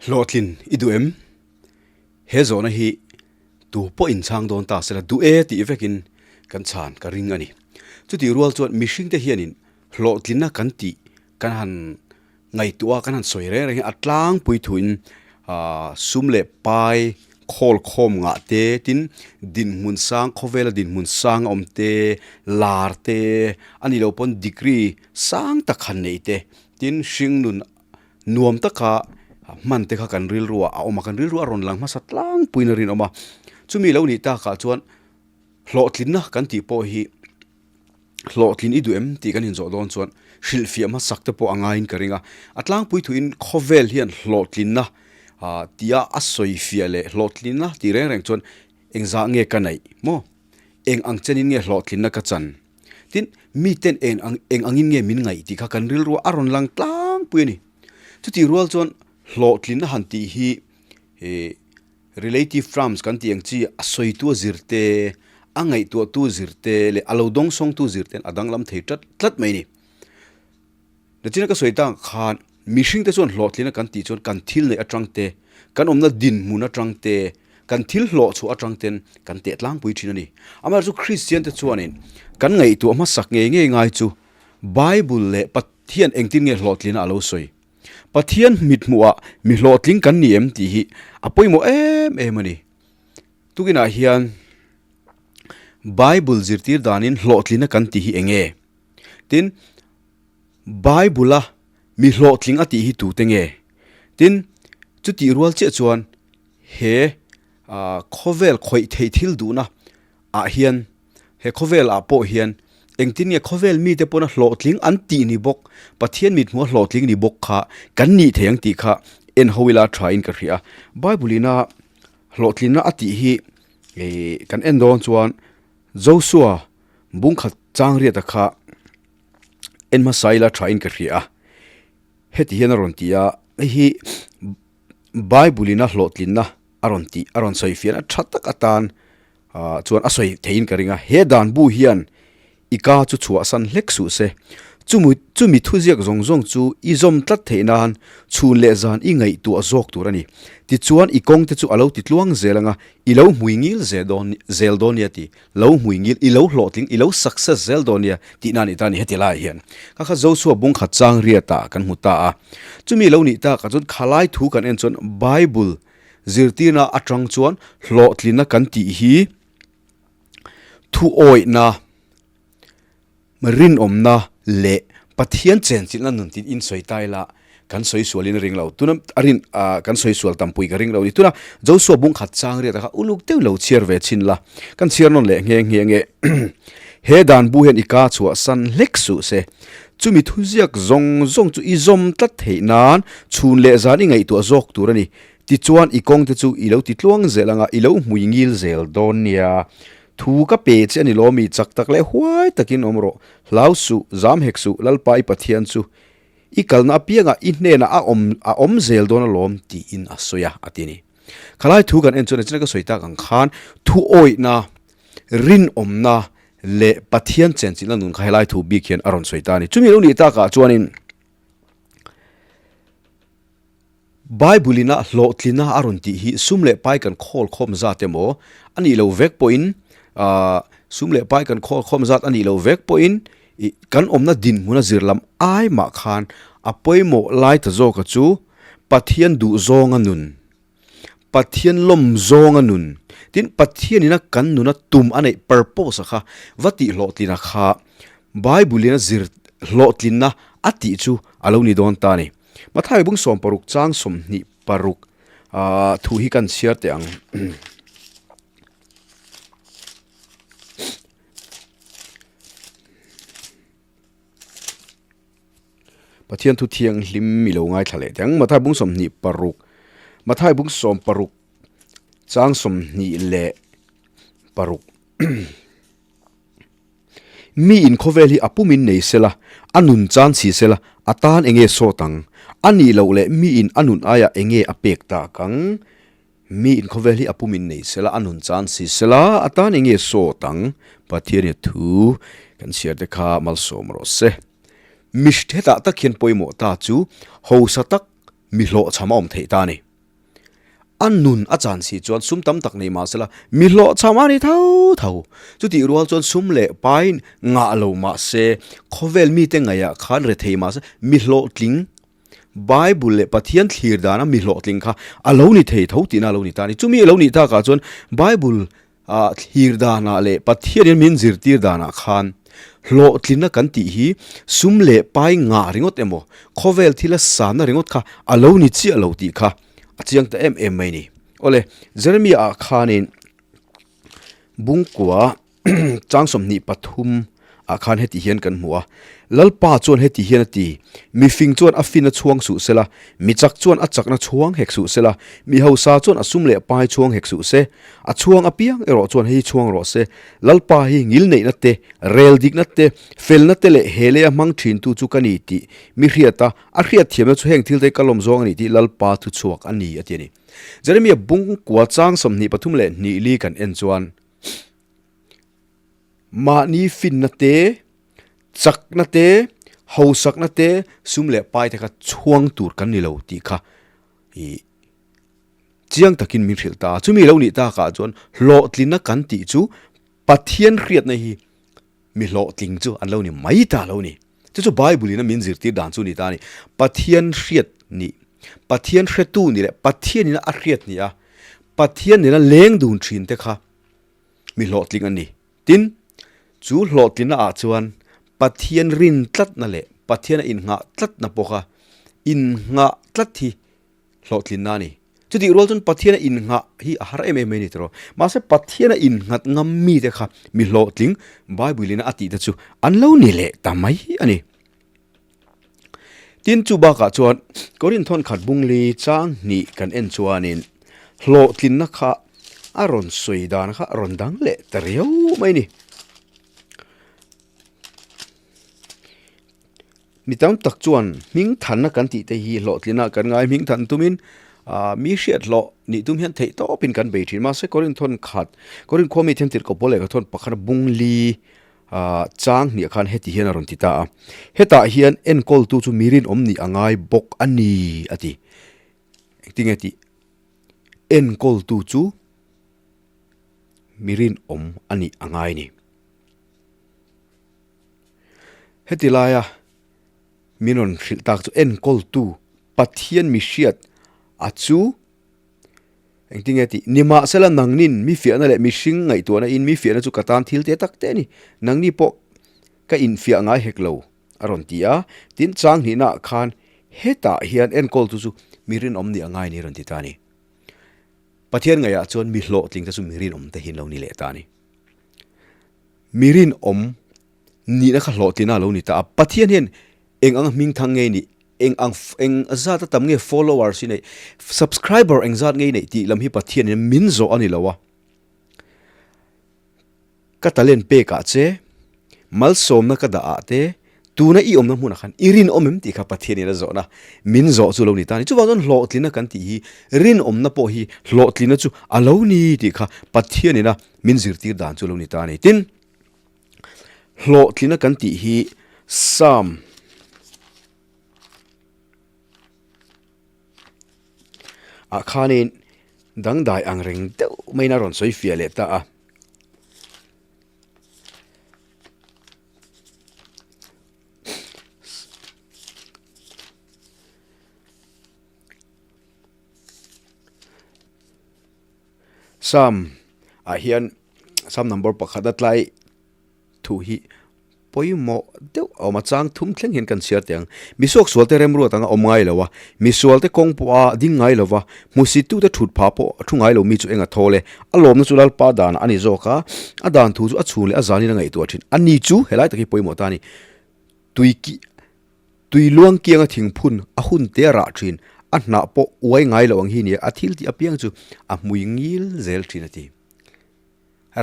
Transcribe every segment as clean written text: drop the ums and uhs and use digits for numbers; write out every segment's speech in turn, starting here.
Hlawhtlin i duh em? He zawhna hi tu pawh inchhang dawn ta sela duh e tih vekin kan chhan ka ring a ni. Chutih rual chuan mihringte hianin hlawhtlinna kan tih kan han ngaihtuah a, kan han sawi reng reng hi a tlangpui thuin sum leh pai khawl khawm ngah te tin dinhmun sang khawvela dinhmun sang a awm te, lar te a nih loh pawn degree sang tak han neih te tin hringnun Nuam taka hman te kha kan rilru ah a awm a, kan rilru a rawn lang hmasa tlangpuiin a rinawm a. Chumi lo nih takah chuan hlawhtlinna kan tih pawh hi hlawhtlin i duh em tih kan inzawh dawn chuan hrilhfiah hmasak te pawh a ngaiin ka ring a. A tlangpui thuin khawvel hian hlawhtlinna tia a sawifiah leh hlawhtlinna tih reng reng chuan engzah nge ka neih maw? Eng ang chenin nge hlawhtlinna ka chan? Tin, miten eng ang eng angin nge min ngaih tih kha kan rilru a rawn lang tlangpui a ni. Chutih rual chuan hlawhtlinna han tih hi eh relative terms kan tih ang chi a sawitu a zir te, a ngaihtuahtu zir te leh a lo dawngsawngtu zir ten a danglam thei tlat tlat mai a ni. Nachina ka sawi tak khan mihringte chuan hlawhtlinna kan tih chuan kan thil neih atang te, kan awmna dinhmun atang te, kan thil hlawh chhuah atang ten kan teh tlangpui thin a ni. Amaherawhchu Kristian te chuanin kan ngaihtuah hmasak ngei ngei ngai chu Bible leh Pathian engtin nge hlawhtlina a lo sawi? Pathian mithmuhah mi hlawhtling kan ni em tih hi a pawimawh em em a ni. Tukinah hian Bible zirtir danin hlawhtlina kan tih hi eng nge? Tin, Bible-a mi hlawhtling a tih hi tute nge? Tin, chutih rual chiah chuan he khawvel khawih theih thil duhna ah hian, he khawvel ah pawh hian engtin nge khawvel mite pawna hlawhtling an tih ni bawk, Pathian mithmuha hlawhtling ni bawk kha kan nih thei ang tih kha en ho ila tha in ka hria a. Bible-ina hlawhtlinna a tih hi kan en dawn chuan Joshua Bungkhat Changriata kha en hmasa ila tha in ka hria a, heti hian a rawn ti a, hei hi Bible in a hlawhtlinna a rawn tih a rawn sawi fian a tha tak atan ah chuan a sawi theiin ka ring a, he dan bu hian i ka chu chhuahsan hlek suh se, chumi chumi thuziak zawng zawng chu i zawm tlat theih nan chhun leh zan i ngaihtuah zawk tur a ni, tichuan i kawng te chu a lo ti tluang zel ang a, i lo hmui ngil zel dawn zel dawn nia ti. Lo hmui ngil, i lo hlawhtling, i lo success zel dawn nia tih na nih ta a ni heti laiah hian. Kha kha Joshua bungkhat chang riatah kan hmu ta a. Chumi lo nih takah chuan khalai thu kan en chuan Bible zirtirna atang chuan hlawhtlinna kan tih hi thuawihna, Rinawmna leh Pathian chenchilhna nun tin in sawi ta ila kan sawi sualin a ring lo. Tuna a rin ah kan sawi sual tampui ka ring lo ni. Tuna Joshua bungkhat chang riat a kha uluk deuh lo chhiar ve chhin la. Kan chhiar nawn leh nghe nghe nge. He dan bu hian i ka chhuah san hlek suh se. Chumi thuziak zawng zawng chu i zawm tlat theih nan chhun leh zan i ngaihtuah zawk tur a ni. Tichuan i kawng te chu i lo ti tluang zel anga i lo hmui ngil zel dawn nia. Thu ka pe che a ni lawmi, chak tak leh huai takin awm rawh. Hlau suh, zam hek suh, Lalpa i Pathian chu i kalna apiangah i hnenah a awm a awm zel dawn alawm tiin a sawi a, a ti a ni. Khalai thu kan en chuan engtin ka sawi tak ang khan thu awihna, rinawmna leh Pathian chenchilhna nun kha helai thu bik hian a rawn sawi ta a ni. Chumi lo nih takah chuanin Bible-ina hlawhtlina a rawn tih hi sum leh pai kan khawl khawm zat emaw a nih loh vek pawhin ah sum leh pai kan khawl khawm zat a nih loh vek pawhin ih kan awmna dinhmuna zir lam ai mah khan a pawimawh lai ta zawka chu Pathian duh zawnga nun, Pathian lawm zawnga nun, tin Pathianina kan nuna tum a neih purpose a kha va tih hlawhtlina kha Bible-ina zir hlawhtlinna a tih chu a lo ni dawn ta a ni. Mathai bung 16 chang 26 ah thu hi kan chhiar teh ang. Pathian thu thianghlim mi lo ngaithla leh teh ang. Mathai bung 26 Mathai bung 16 chang 26. Mi in khawvel hi a pumin nei sela, a nun chan chhi sela, a tan enge sawt ang? A nih loh leh mi in a nun aiah enge a pek tak ang? Mi in khawvel hi a pumin nei sela, a nun chan chhi sela, a tan enge sawt ang? Pathian i thu kan chhiar te kha malsawm rawh se. Mish hetah tak hian pawimawh ta chu hausa tak mi hlawhchham a awm theih ta a ni. A nun a chan si chuan sum tam tak nei mah sela mi hlawhchham a ni tho tho. Chutih rual chuan sum leh pain ngah lo mah se, khawvel mite ngaihah khan rethei mah se mi hlawhtling Bible leh Pathian thlir dana mi hlawhtling kha a lo ni thei tho tihna a lo ni ta a ni. Chumi a lo nih takah chuan Bible ah thlir danah leh Pathianin min zirtir danah khan hlawhtlinna kan tih hi sum leh pai ngah ringawt emaw khawvel thila sanna ringawt kha a lo ni chiah lo tih kha a chiang ta em em mai a ni. Awle, Jeremiah ah khanin Bungkua Chang 23 ah khan heti hian kan hmu a, Lalpa chuan heti hian a ti, Mi fing chuan a fin a chhuang suh sela, mi chak chuan a chakna chhuang hek suh sela, mi hausa chuan a sum leh pai chhuang hek suh se, a chhuang apiang erawh chuan hei chhuang rawh se, Lalpa hi ngil neihna te, rel dikna te, felna te leh he leia hmang thintu chu ka ni tih mi hriat a, a hriat thiamna chu heng thil te ka lawm zawng a ni tih Lalpa thu chhuak a ni a ti a ni. Jeremia bungkua chang 23 leh hnih li kan en chuan, Mahni finna te, chakna te, hausakna te, sum leh pai te kha chhuang tur kan ni lo tih kha ih chiang takin min hrilh ta a. Chumi lo nih takah chuan hlawhtlinna kan tih chu Pathian hriatna hi mi hlawhtling chu an lo ni mai ta lo ni. Chu chu Bible in a min zirtir dan chu ni ta a ni. Pathian hriat nih, Pathian hretu nih leh Pathian in a hriat nih a, Pathian nena leng dun thin te kha mi hlawhtling an ni. Tin, chu hlawhtlinna ah chuan Pathian rin tlatna leh Pathian a innghah tlatna pawh kha innghah tlat hi hlawhtlinna a ni. Chutih rual chuan Pathian a innghah hi a har em em mai a ni tiraw. Mahse Pathian a innghat ngam mite kha mi hlawhtling Bible in a tih te chu an lo ni leh ta mai a ni. Tin chu bakah chuan Korinth thawnkhat bungli chang hnih kan en chuanin hlawhtlinna kha a rawn sawi dan kha a rawn dang leh ta riau mai a ni. Mi tam tak chuan hming thanna kan tih te hi hlawhtlinna kan ngai hming than tumin ah mi hriat hlawh nih tum hian theih tawpin kan bei thin mahse Korinth thawnkhat Korinth khua mi thiam tirhkoh pawl lehkha thawn pakhat bungli ah chang hniah khan heti hian a rawn ti ta a hetah hian enkawltu chu mi rinawm nih a ngai bawk a ni a ti engtinge tih enkawltu chu mi rinawm a nih a ngai a ni. Heti laia min rawn hrilh tak chu enkawltu Pathian mi hriat a chu engtinge tih nimahsela nangnin mi fiahna leh mihring ngaihtuahna in mi fiahna chu ka tan thil te tak te a ni nangni pawh ka infiah ngai hek lo a rawn ti a tin chang hnihna ah khan hetah hian enkawltu chu mi rinawm nih a ngai a ni a rawn ti ta a ni Pathian ngaihah chuan mi hlawhtling te chu mi rinawm te hi an lo ni leh ta a ni. Mi rinawm nihna kha hlawhtlina a lo ni ta a, Pathian hian eng ang hming thang nge nih, eng ang eng zat a tam nge followers hi neih, subscriber eng zat nge i neih tih lam hi Pathian in min zawh a ni lo a. Ka talent pek ah che, malsawmna ka dah ah te, tuna i awmna hmunah khan i rinawm em tih kha Pathian in a zawhna min zawh chu a lo ni ta a ni. Chuvang chuan hlawhtlina kan tih hi rinawmna pawh hi hlawhtlina chu a lo ni tih kha Pathian in a Min zirtir dan chu lo ni ta a ni. Tin, hlawhtlina kan tih hi Psalm ah khanin dangdai ang reng deuh maiin a rawn sawi fiah leh ta a. Psalm ah hian Psalm number pakhat a tlai thu hi pawimawh deuh a awm a chang thum thleng hian kan chhiar teh ang. Misuak sual te remruat anga awm ngai lo a, misual te kawng pawh a ding ngai lo va, hmusit tu te thut phah pawh a thu ngai lo mi chu eng a thawl e. A lawmna chu Lalpa dan a ni zawk a, a dan thu chu a chhun leh a zanin a ngaihtuah thin. A ni chu helai tak hi pawimawh ta a ni. Tui ki. Tui luang kianga thingphun a hun te a rah thin, a hnah pawh uai ngai lo ang hi nia, a thil tih apiang chu a hmui ngil zel thin a ti.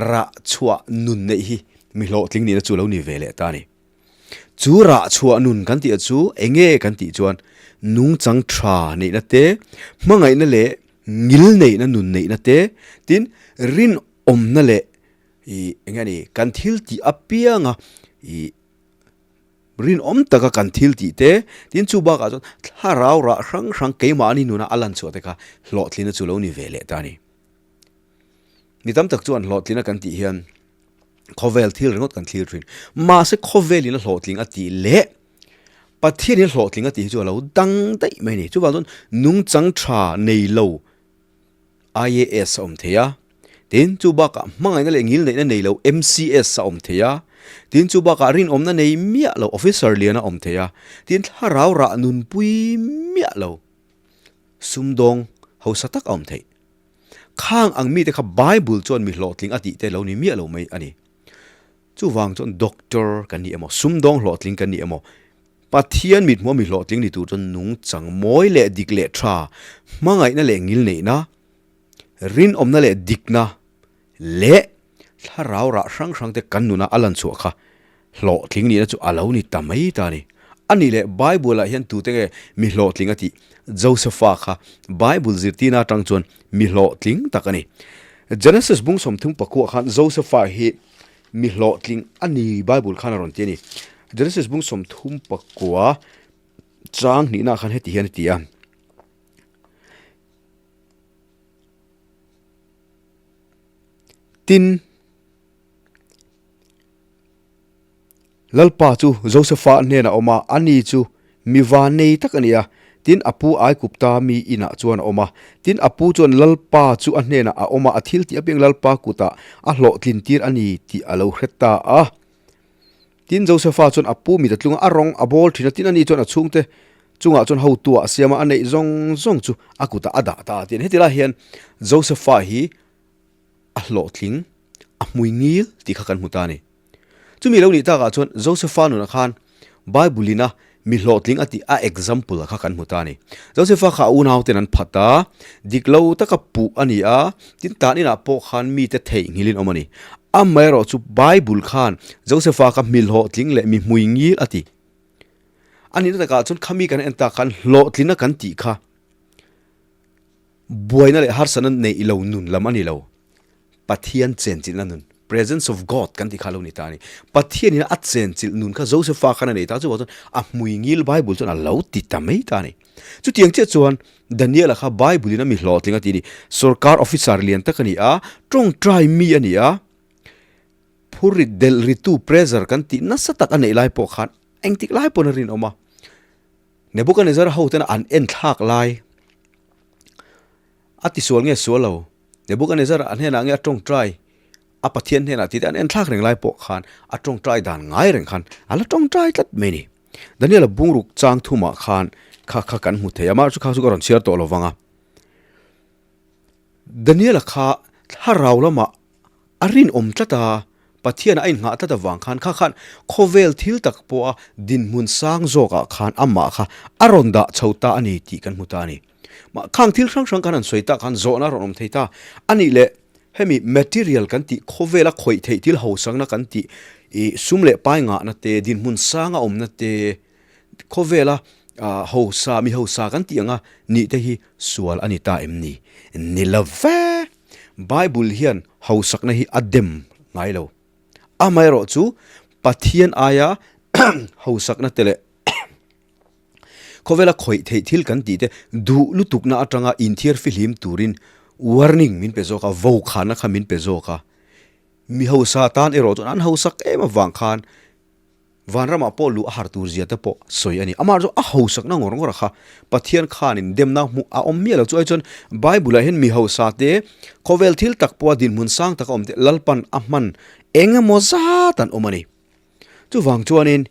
Rah chhuah nun neih hi mi hlawhtling nihna chu lo ni ve leh ta a ni. Chu rah chhuah nun kan tih chu enge kan tih chuan nungchang tha neihna te, hmangaihna leh ngil neihna nun neihna te, tin rinawmna leh ih enge a ni kan thil tih apianga ih. Rinawm taka kan thil tih te, tin chu bakah chuan thlarau rah hrang hrang keimahni nuna a lan chhuah te kha hlawhtlina chu lo ni ve leh ta a ni. Mi tam tak chuan hlawhtlina kan tih hian khawvel thil ringawt kan thlir thin. Mahse khawvelin a hlawhtling a tih leh Pathianin a hlawhtling a tih hi chu a lo dang daih mai a ni. Chuvang chuan nungchang tha nei lo IAS a awm thei a, tin chu bakah hmangaihna leh ngilneihna nei lo MCS a awm thei a, tin chu bakah rinawmna nei miah lo officer lian a awm thei a, tin thlarau rah nunpui miah lo sumdawng hausa tak a awm theih. Khang ang mite kha Bible chuan mi hlawhtling a tih te lo ni miah lo mai a ni. Chuvang chuan doctor kan ni emaw, sumdawng hlawhtling kan ni emaw, Pathian mithmuh a mi hlawhtling ni tur chuan nungchang mawi leh dik leh tha, hmangaihna leh ngilneihna, rinawmna leh dikna leh thlarau rah hrang hrang te kan nuna a lan chhuah kha hlawhtling nihna chu a lo ni ta mai ta a ni. A nih leh Bible ah hian tute nge mi hlawhtling a tih? Josepha kha Bible zirtirna atang chuan mi hlawhtling tak a ni. Genesis bung 30 pakua khan Josepha hi Mi hlawhtling a ni Bible khan a rawn ti a ni. Genesis bung 39 chang hnihna khan heti hian a ti a. Tin, Lalpa chu Josefa hnenah a awm a, ani chu mi vannei tak a ni a. Tin, a pu Aigupta mi inah chuan a awm a. Tin, a pu chuan Lalpa chu a hnenah a awm a, a thil tih apiang Lalpa kutah a hlawhtlin tir a ni tih a lo hre ta a. Tin, Josefa chuan a pu mit a tlung a, a rawng a bawl thin a, tin ani chuan a chhungte chungah chuan hotu a siam a, a neih zawng zawng chu a kutah a dah ta a. Tin, heti lai hian Josefa hi a hlawhtling, a hmui ngil tih kha kan hmu ta a ni. Chumi lo nih takah chuan Josepha nunah khan Bible ina mi hlawhtling a tih a example kha kan hmu ta a ni. Josepha kha a unauten an phat a, dik lo taka puh a ni a, tin tan inah pawh khan mite theihnghilhin awm a ni. Amaherawh chu Bible khan Josepha kha mi hlawhtling leh mi hmui ngil a ti. A nihna takah chuan khami kan en tak khan hlawhtlina kan tih kha Buaina leh harsatna neih lo nun lam a ni lo. Pathian chenchilhna nun, presence of God, kan tih kha a lo ni ta a ni. Pathianin a chenchilh nun kha Josepha khan a nei ta, chuvang chuan a hmui ngil Bible chuan a lo ti ta mai ta a ni. Chutiang chiah chuan Daniela kha Bible-in a mi hlawhtling a ti a ni. Sorkar officer lian tak a ni a, tawngtai mi a ni a, phurrit delh ritu pressure kan tih nasa tak a neih lai pawh khan engtik lai pawn a rinawm a. Nebuchadnezzar hotena an en thlak lai a tisual nge sual lo, Nebuchadnezzar a hnenah nge a tawngtai a Pathian hnenah tih te an en thlak reng lai pawh khan a tawngtai dan ngai reng khan a la tawngtai tlat mai a ni. Daniel-a bungruk chang thumah khan kha kha kan hmu thei a, mahse kha chu ka rawn chhiar tawh lo vang a. Daniel-a kha thlarau lamah A rinawm tlat a, Pathianah a innghah tlat avang khan kha khan khawvel thil tak pawha dinhmun sang zawkah khan amah kha a rawn dah chho ta a ni tih kan hmu ta a ni. Mah khang thil hrang hrang kan han sawi tak khan zawhna a rawn awm thei ta a nih leh hemi material kan tih khawvela khawih theih thil hausakna kan tih ih sum leh pai ngahna te dinhmun sanga awmna te Khawvela hausa, mi hausa kan tih anga nih te hi sual a ni ta em ni? Ni lo ve! Bible hian hausakna hi a dem ngai lo. Amaherawh chu Pathian aia hausakna te leh khawvela khawih theih thil kan tih te duh lutukna atanga inthiar fihlim turin warning min pe zawk a, vokhanna kha min pe zawk a. Mi hausa tan erawh chuan an hausak em avang khan Vanramah pawh luh a har tur zia te pawh sawi a ni. Amah chu a hausakna ngawr ngawr a kha. Pathian khanin demna hmuh a awm miah lo. Chu ai chuan Bible-ah hian mi hausa te, khawvel thil tak pawha dinhmun sang taka awm te Lalpan a hman eng emaw zat an awm a ni. Chuvang chuanin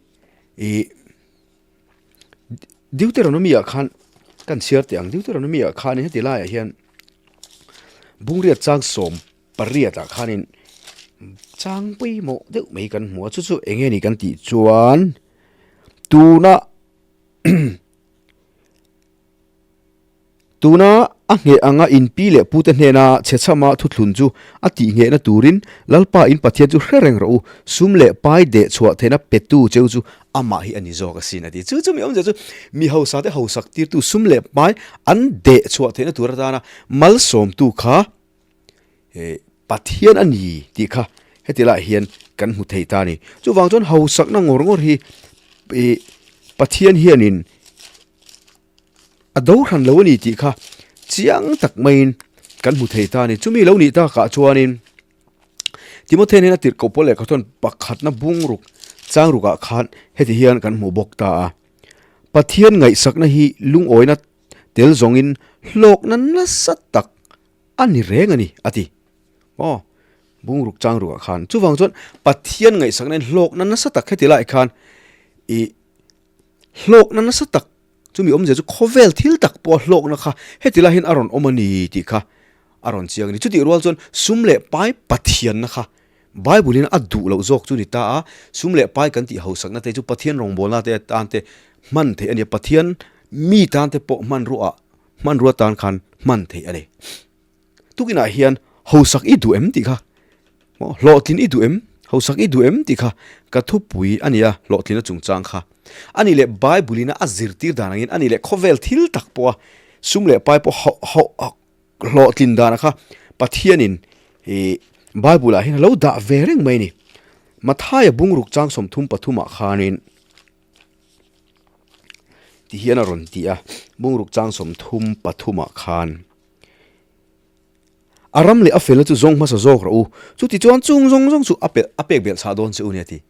ih Deuteronomy-ah khan kan chhiar teh ang. Deuteronomy-ah khanin heti laiah hian Bungriat chang sawm Pariatah khanin chang pawimawh deuh mai kan hmu a, chu chu eng nge ni kan tih chuan tuna tuna a ngheh anga in pi leh pute hnena chhe chhama thuthlun chu a tih nghehna turin Lalpa in Pathian chu hre reng rawh u, sum leh pai deh chhuah theihna petu cheu chu amah hi a ni zawk asin a ti. Chu chu mi awmzia chu mi hausa te hausak tirtu sum leh pai an deh chhuah theihna tur atana malsawmtu kha He Pathian a ni tih kha heti laiah hian kan hmu thei ta a ni. Chuvang chuan hausakna ngawr ngawr hi. Ih Pathian hianin a do hran lo a ni tih kha chiang tak maiin kan hmu thei ta a ni. Chumi lo nih takah chuanin Timothea hnena tirhkoh pawl lehkha chuan pakhatna bungruk chang rukah khan heti hian kan hmu bawk ta a, Pathian ngaihsakna hi lungawina tel zawngin hlawkna nasa tak a ni reng a ni a ti. Aw, bungruk chang rukah khan. Chuvang chuan Pathian ngaihsakna in hlawkna nasa tak heti lai khan ih hlawkna nasa tak chumi awmzia chu khawvel thil tak pawha hlawkna kha heti lai hian a rawn awm a ni tih kha a rawn chiang a ni. Chutih rual chuan sum leh pai Pathianna kha Bible in a duh loh zawk chu ni ta a, sum leh pai kan tih hausakna te chu Pathian rawngbawlna te atan te hman theih a ni a, Pathian mi tan te pawh hmanruaah hmanrua tan khan hman theih a ni. Tukinah hian hausak i duh em tih kha maw hlawhtlin i duh em hausak i duh em tih kha ka thupui a ni a hlawhtlina chungchang kha a nih leh Bible ina a zirtir dan angin a nih leh khawvel thil tak pawha sum leh pai pawh hauh hauh hlawhtlin dana kha Pathianin ih Bible ah hian a lo dah ve reng mai a ni. Mathaia bungruk chang 33 ah khanin ti hian a rawn ti a bungruk chang 33 ah khan. A ram leh a felna chu zawng hmasa zawk rawh u. Chuti chuan chung zawng zawng chu a pelh a pek belh chhah dawn che u nia ti.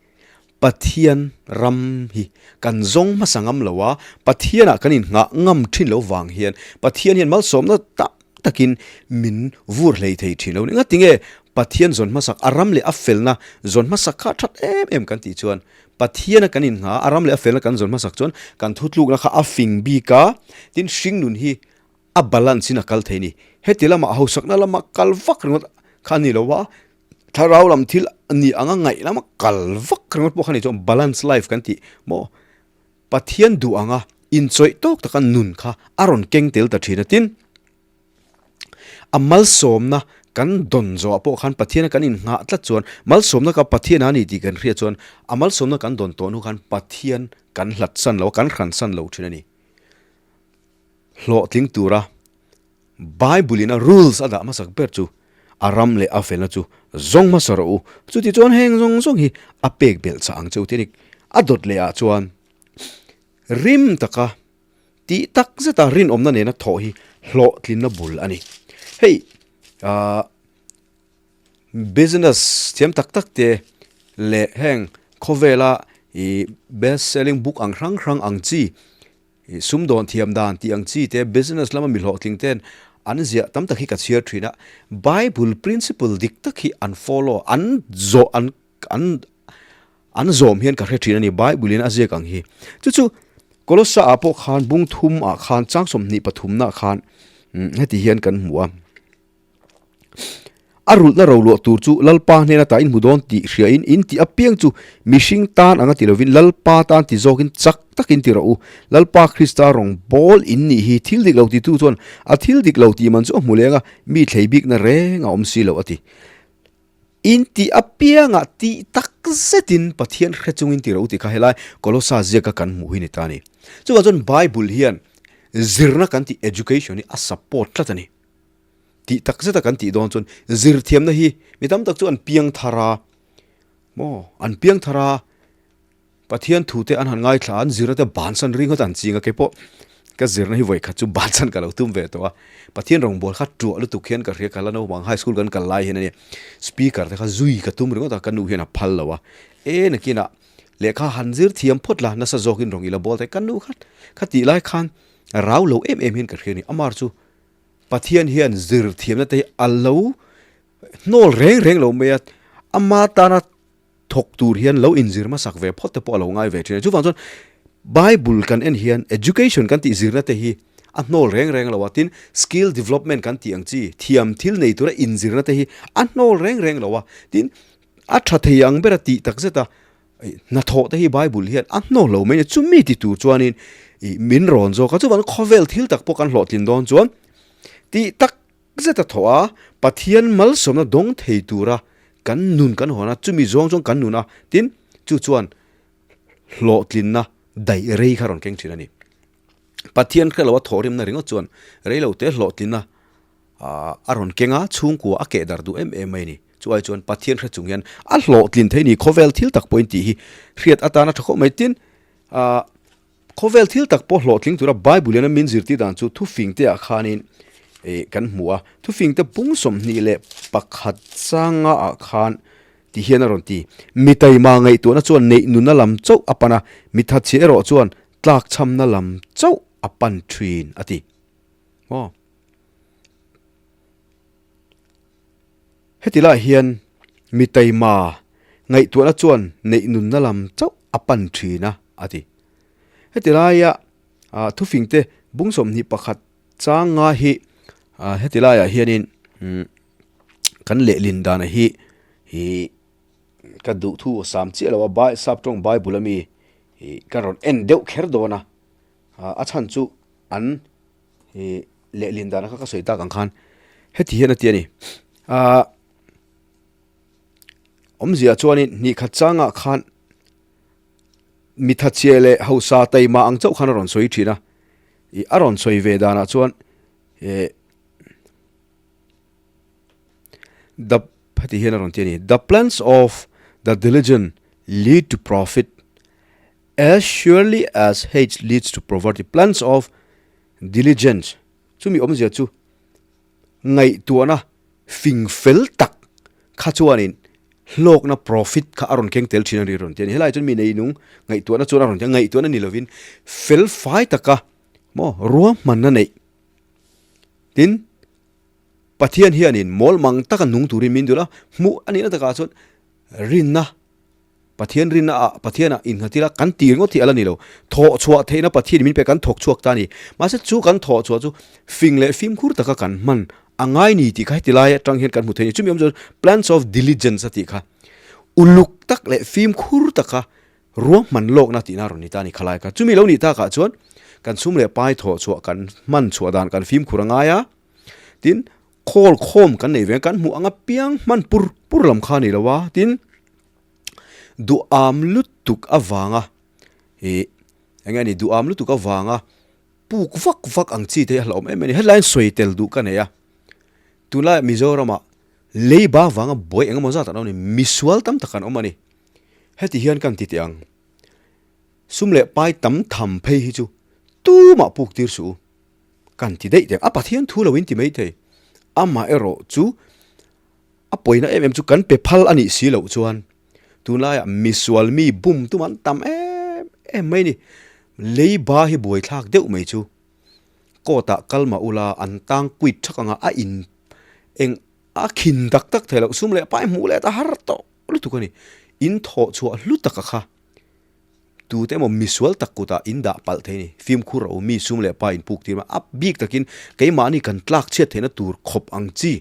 Pathian ram hi kan zawng hmasa ngam lo a, Pathianah kan innghah ngam thin lo vang hian Pathian hian malsawmna tam takin min vur hlei thei thin lo ni. Ngatinge Pathian zawn hmasak a ram leh a felna zawn hmasak kha that em em kan tih chuan Pathiana kan innghah a ram leh a felna kan zawn hmasak chuan kan thutlukna kha a fing bik a, tin hringnun hi a balance in a kal thei a ni. Heti lama hausakna lama kal vak ringawt kha a ni lo a, thlarau lam thil ni anga ngaih lama kal vak ringawt pawh kha ni chuan balance life kan tih maw Pathian duh anga inchawih tawk taka nun kha a rawn keng tel ta thin a. Tin, a malsawmna kan dawn zawhah pawh khan Pathiana kan innghah tlat chuan malsawmna kha Pathian a ni tih kan hriat chuan a malsawmna kan dawn tawh hnu khan Pathian kan hlatsan lo a, kan hransan lo thin a ni. Hlawhtling tura Bible in a rules a dah hmasak ber chu a ram leh a felna chu zawng hmasa rawh u. Chuti chuan heng zawng zawng hi a pek belh chah ang che u tih a ni. A dawt leh ah chuan rim taka tih tak zeta rinawmna nena thawh hi hlawhtlinna bul a ni. Hei ah business thiam tak tak te leh heng khawvela ih best selling book ang hrang hrang ang chi Ih sumdawn thiam dan tih ang chi te business lama mi hlawhtling ten an ziah tam tak hi ka chhiar thin a, Bible principle dik tak hi an follow an zawh an an an zawm hian ka hre thin a ni Bible in a ziak ang hi. Chu chu Kolossa ah pawh khan bung thum ah khan chang 23 na khan heti hian kan hmu a. A rulhna roluah tur chu Lalpa hnen ata in hmu dawn tih hriain in tih apiang chu mihring tan anga ti lovin Lalpa tan ti zawkin chak takin ti rawh u. Lalpa Krista rawng bawl in nih hi thil dik lo titu chuan a thil dik lo tih man chu a hmu leng a, mi thlei bikna reng a awm si lo a ti. In tih apiangah tih tak zetin Pathian hre chungin ti rawh u tih kha helai Kolosa ziaka kan hmuh hi ni ta a ni. Chuvang chuan Bible hian zirna kan tih education hi a support tlat a ni. Tih tak zeta kan tih dawn chuan zirthiamna hi mi tam tak chu an piang thar a, maw an piang thar a, Pathian thu te an han ngaithla a, an zirna te bansan ringawt an ching a, keipawh ka zirna hi vawikhat chu bansan ka lo tum ve tawh a, Pathian rawngbâwl kha ṭuah lutuk hian ka hria, ka la naupang high school kan kal lai hian a nia, speaker te kha zui ka tum ringawt a, ka nu hian a phal lo a, e nakinah lehkha han zir thiam phawt la nasa zawkin rawng i la bawl thei, ka nu kha kha tih lai khan rau lo em em hian ka hria a ni, amar chu Pathian hian zir thiamna te hi a lo hnawl reng reng lo mai a, ama tana thawk tur hian lo inzir hmasak ve phawt te pawh a lo ngai ve thin a. Chuvang chuan Bible kan en hian education kan tih zirna te hi a hnawl reng reng lo a, tin skill development kan tih ang chi thiam thil nei tura inzirna te hi a hnawl reng reng lo a, tin a tha thei ang bera tih takzet a Hnathawh te hi Bible hian a hnaw lo mai a ni. Chumi ti tur chuanin ih min rawn zawk a, chuvangin khawvel thil tak pawh kan hlawhtlin dawn chuan tih tak zet a thawh a, Pathian malsawmna dawng thei tura kan nun kan hawn a, chumi zawng chuan kan nun a, tin chu chuan hlawhtlinna daih rei kha rawn keng thin a ni. Pathian hre lo a thawhrimna ringawt chuan rei lo te hlawhtlinna a rawn keng a, chhungkua a keh dar duh em em mai a ni. Chu ai chuan Pathian hre chung hian a hlawhtlin thei ni, khawvel thil tak pawhin tih hi hriat atana tha khawp mai. Tin, Ahh khawvel thil tak pawh hlawhtling tura Bible in a min zirtir dan chu thufing te ah khanin ih kan hmu a, thufing te pung 21 changa ah khan ti hian a rawn ti, Mi taima ngaihtuahna chuan neih nuna lam chauh a pan a, mi thatchhia erawh chuan tlakchhamna lam chauh a pan thin a ti. Maw? Heti lai hian mi taima ngaihtuahna chuan neih nunna lam chauh a pan thin a, a ti. Heti laia thufingte bung 21 chang nga hi heti laiah hianin kan lehlin dana hi ih ka duhthu a sam chiah lo a, bai sap tawng bible ami ih ka rawn en deuh kher dawn a, a chhan chu an ih lehlin dana kha ka sawi tak ang khan heti hian a ti a ni ah awmzia chuanin hnih khat changah khan mi thatchhia leh hausa taima ang chauh khan a rawn sawi thin a ih a rawn sawi ve danah chuan ih the heti hian a rawn ti a ni the plans of the diligent lead to profit as surely as haste leads to poverty plans of diligence chumi awmzia chu ngaihtuahna fing fel tak kha chuanin hlawkna profit kha a rawn keng tel thin a ni rawn ti a ni. Helaiah chuan mi neinung ngaihtuahna chuan a rawn ti a, ngaihtuahna ni lovin fel fai taka maw ruahmanna neih tin Pathian hianin mawl mang taka nung turin min dul a, hmuh a nihna takah chuan rinna Pathian rinna ah Pathian ah innghat ila kan tir ngawt hi a la ni lo. Thawh chhuah theihna Pathian in min pe kan thawk chhuak ta a ni. Mahse chu kan thawh chhuah chu fing leh fimkhur taka kan hman a ngai ni tih kha heti lai atang hian kan hmu thei a ni. Chumi awm chuan plans of diligence a tih kha uluk tak leh fimkhur taka ruahman lawkna tihna a rawn ni ta a ni khalai kha. Chumi lo nih takah chuan kan sum leh pai thawh chhuah kan hman chhuah dan kan fimkhur a ngai a. Tin, khawl khawm kan nei ve a, kan hmuh anga piang hman pur pur lam kha a ni lo a. Tin, Duham lutuk avanga ih eng nge ni duham lutuk avanga puk vak vak ang chi te hi a hlauhawm em em a ni. Hetlaiin sawi tel duh ka nei a, tunlaiah Mizoramah leiba vanga buai eng emaw zat an awm a ni, misual tam tak an awm a ni. Heti hian kan ti teh ang, sum leh pai tam tham phei hi chu tumah puk tir suh u kan ti daih teh ang. A Pathian thu lo in ti maithei, amaherawh chu A pawina em em chu kan pe phal a nih si loh chuan tunlaiah misual mi bum tum an tam em em mai ni. Leiba hi buaithlak deuh mai chu court ah kal mah ula an tang quit thak anga a in eng a khin tak tak thei loh sum leh pai hmuh leh ta har tawh lutuk a ni. In thawh chhuah hlu taka kha tute emaw misual tak kutah in dah palh thei a ni. Fimkhur a awm mi sum leh pai in puk tir mai a bik takin keimahni kan tlak chhiat theihna tur khawp ang chi.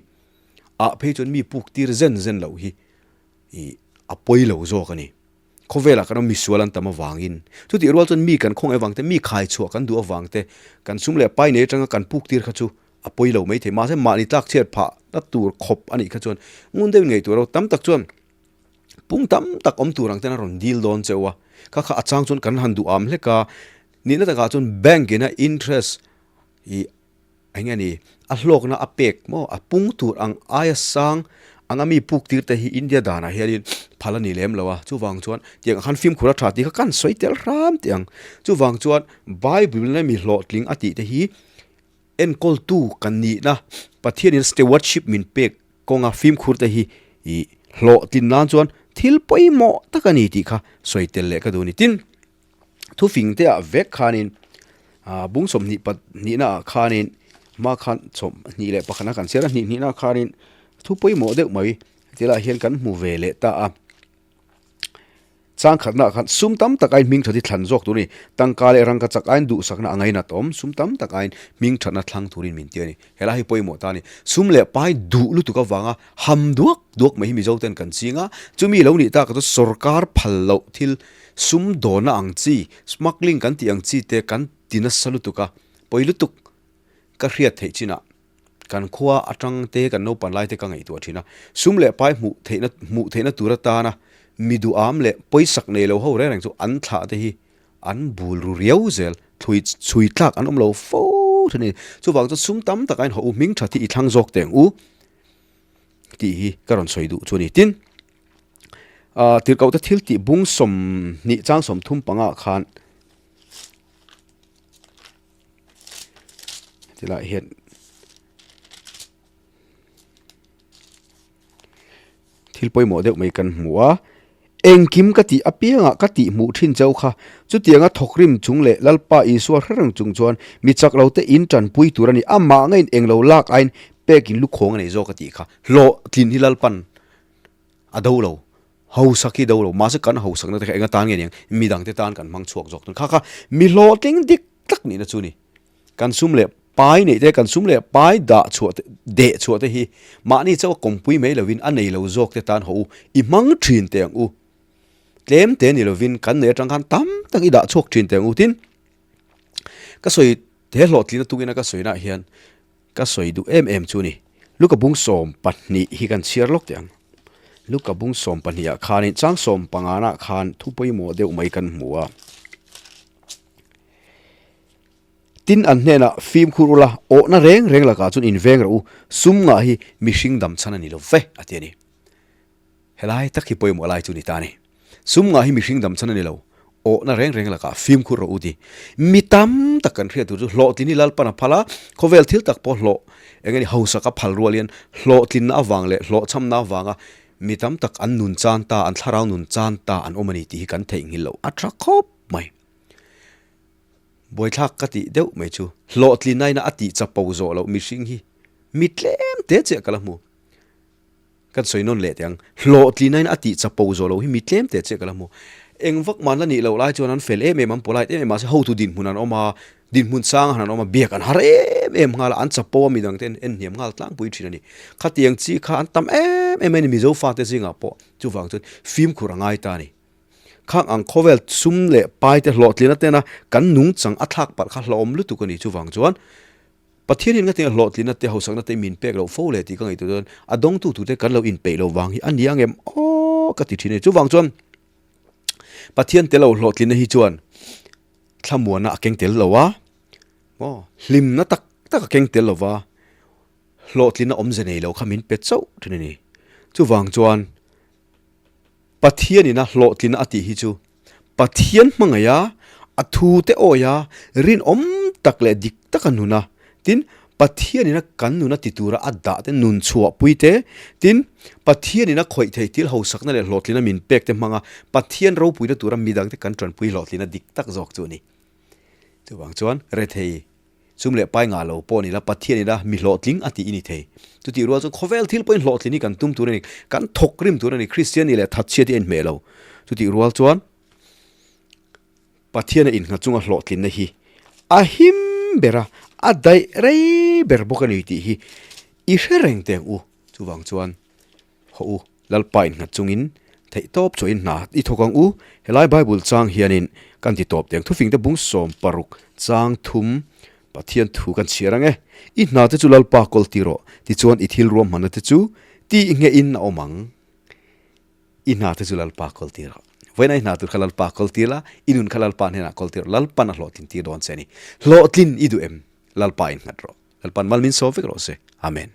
ah phei chuan mi puk tir zen zen loh hi ih a pawi lo zawk a ni. Khawvelah kan awm misual an tam avangin chutih rual chuan mi kan khawngaih avang te, mi khai chhuah kan duh avang te, kan sum leh pai nei atanga kan puk tir kha chu a pawi lo maithei. Mahse mahni tlak chhiat phah na tur khawp a nih kha chuan ngun deuhin ngaihtuah ro tam tak chuan pung tam tak awm tur ang ten a rawn dil dawn cheu a, kha kha a chang chuan kan han duh am hlek a, nihna takah chuan bank ina interest ih Eng nge ni, a hlawkna a pek maw, a pung tur ang aia sang anga mi puk tir te hi India danah hianin phal a ni lem lo a, chuvang chuan tiang ah khan fimkhur a tha tih kha kan sawi tel hram teh ang. Chuvang chuan Bible in mi hlawhtling a tih te hi enkawltu kan nihna Pathianin stewardship min pek kawnga fimkhur te hi ih hlawhtlin nan chuan thil pawimawh tak a ni tih kha sawi tel leh ka duh a ni. Tin. Thufing te ah vek khanin ah bung 20 pahnihna ah khanin hma khan 21 a kan chhiar a, hnih hnihna ah khanin thu pawimawh deuh mai tilaiah hian kan hmu ve leh ta a. Chang khatna ah khan sum tam tak aiin hming that hi thlan zawk tur a ni, tangka leh rangka chak aiin duhsakna a ngainat awm, sum tam tak aiin hming thatna thlang turin min ti a ni. Helai hi pawimawh ta a ni. Sum leh pai duh lutuk avanga ham duak duak mai hi Mizo ten kan ching a, chumi lo nih tak chu sorkar phal loh thil sum dawna ang chi, smuggling kan tih ang chi te kan ti nasa lutuk a, pawi lutuk ka hriat theih chinah kan khua atang te kan naupan lai te ka ngaihtuah thin a, sum leh pai hmuh theihna hmuh theihna tur atana mi duham leh pawisak nei lo ho reng reng chu an thlah te hi an bul ru riau zel, thlui chhui tlak an awm lo fo thin a ni. Chuvang chuan sum tam tak a inhawh u, hming that hi i thlang zawk teh ang u tih hi ka rawn sawi duh chu a ni. Tin, ah tirhkohte thil tih bung 20 chang 35 ah khan. Tilaiah hian thil pawimawh deuh mai kan hmu a, engkim ka tih apiangah ka tih hmuh thin chauh kha. Chutianga thawkrim chung leh Lalpa Isua hre reng chung chuan mi chak lo te in tanpui tur a ni. Amah ngeiin englo lak aiin pekin lukhawng a nei zawk a tih kha. Hlawhtlin hi Lalpan a do lo, hausak hi do lo. Mahse kan hausakna te kha enga tan nge niang midangte tan kan hmang chhuak zawk thung. Kha kha mi hlawhtling dik tak nihna chu a ni. Kan sum leh pai neih te, kan sum leh pai dah chhuah te, deh chhuah te hi mahni chauh a kawmpui mai lovin a nei lo zawk te tan haw u, i hmang thin teh ang u. Tlem te ni lovin kan nei atang khan tam tak i dah chhuak thin teh ang u. Tin, ka sawi he hlawhtlina tungina ka sawinaah hian ka sawi duh em em chu ni. Luka bung 12 hi kan chhiar lawk teh ang. Luka bung 12 ah khanin chang 15 ah khan thu pawimawh deuh mai kan hmu a. Tin an hnenah fimkhur ula, awhna reng reng lakah chuan inveng rawh u, sum ngah hi mihring dam chhan a ni lo ve, a ti a ni. Helai tak hi pawimawh lai chu ni ta a ni. Sum ngah hi mihring dam chhan a ni lo, awhna reng reng lakah fimkhur rawh u ti. Mi tam tak kan hriat tur chu hlawhtlin hi Lalpan a phal a, khawvel thil tak pawh hlawh eng nge ni hausak a phal rual hian hlawhtlinna avang leh hlawhchhamna avanga mi tam tak an nun chan ta, an thlarau nun chan ta an awm a ni tih hi kan theihnghilh loh a tha khawp mai. Buaithlak ka tih deuh mai chu hlawhtlinaina a tih chapo zawh loh mihring hi mi tlem te chiah ka la hmu. Kan sawi nawn leh teh ang, hlawhtlinaina a tih chapo zawh loh hi mi tlem te chiah ka la hmu. Eng vak man la nih loh lai chuan an fel em em, an polite em em mahse hotu dinhmun an awm a, dinhmun sang han an awm a, biak an har em em nghal a, an chapo a midang te en hniam nghal tlangpui thin a ni. Khatiang chi kha an tam em em a ni Mizo fate zingah pawh chuvang chuan fimkhur a ngai ta a ni. Khang ang khawvel sum leh pai te hlawhtlin atena kan nungchang a thlak palh kha hlauhawm lutuk a ni. Chuvang chuan Pathian hian ngatinge hlawhtlin ate hausakna te min pek loh fo le tih ka ngaihtuah chuan a dawngtu tute kan lo inpeih loh vang hi a ni ang em aw ka ti thin a ni. Chuvang chuan Pathian tel lo hlawhtlinna hi chuan thlamuanna a keng tel lo a, maw hlimna tak tak a keng tel lo va, hlawhtlinna awmze nei lo kha min pe chauh thin a ni. Chuvang chuan. Pathianina hlawhtlina a tih hi chu Pathian hmangaih a, a thu te awi a, rinawm tak leh dik taka nun a, tin, Pathianina kan nuna ti tura a dah te nun chhuahpui te, tin, Pathianina khawih thei thil hausakna leh hlawhtlina min pek te hmanga Pathian ropuina tura midangte kan tanpui hlawhtlina dik tak zawk chu a ni. Chuvang chuan rethei Chum leh pai ngah lo pawh ni la, Pathian ila mi hlawhtling a tih i ni thei. Chutih rual chuan khawvel thil pawhin hlawhtlin hi kan tum tur a ni, kan thawk rim tur a ni, Kristian nih leh thatchhiat hi a inhmeh lo. Chutih rual chuan Pathian a innghat chunga hlawhtlinna hi a him ber a, a daih rei ber bawk a ni tih hi i hre reng teh ang u. Chuvang chuan Haw u, Lalpa innghat chungin theihtawp chawhin hna i thawk ang u. Helai Bible chang hianin kan ti tawp teng thufingte bung 16 chang thum Pathian thu kan chhiar ang e. I hna te chu Lalpa kawl ti rawh, tichuan i thil ruahmanna te chu ti nghehin a awm ang. I hna te chu Lalpa kawl ti rawh. Vawiin a i hna tur kha Lalpa kawl tir la, i nun kha Lalpa hnenah kawl tir rawh. Lalpan a hlawhtlin tir dawn che a ni. Hlawhtlin i duh em? Lalpa innghat rawh. Lalpan mal min sawm vek rawh se. Amen.